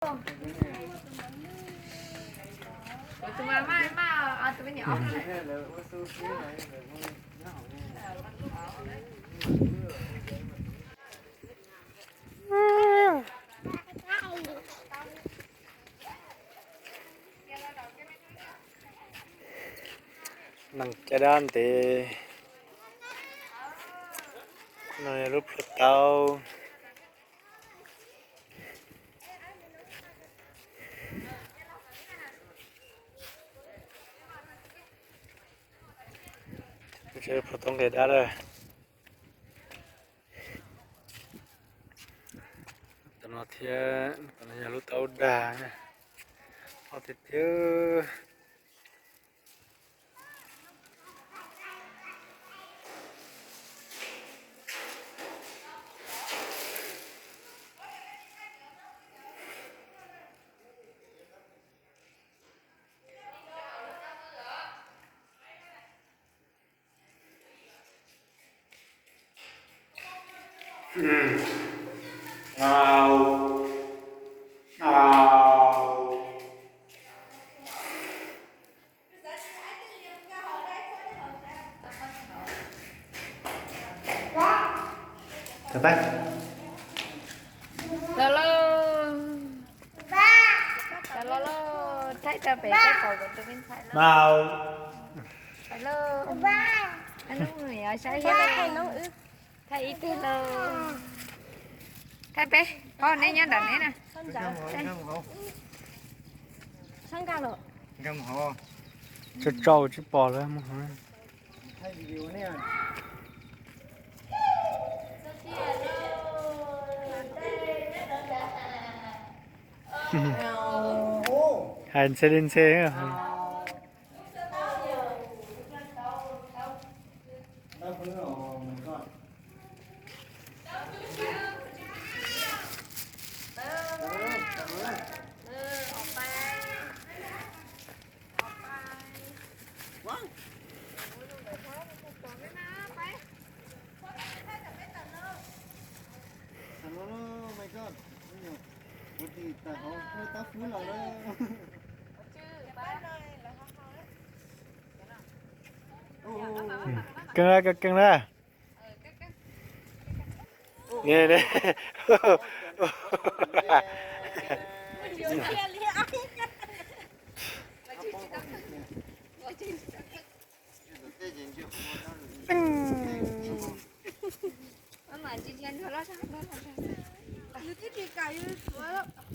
Neeg caj dab ntev no, lub plhuav taub. Plhuav taub nqis dab lawm. Tam no thiab, tam no yog lub taub dag, ob tiag tiag. Los lauj, los lauj, thaij tau pem teb kaum kuv tus me ntxhais lauj. Thaij lauj, hnub no yog saib thiab lauj. Thaij ib teg lauj. Thaij peb, ho neb nyob nram neb na. Tsau tsau tsis pom lawm. Hais ntxhe li ntxhe. Keej lawm, keej lawm. Nws twb tsis kam yuav tuav.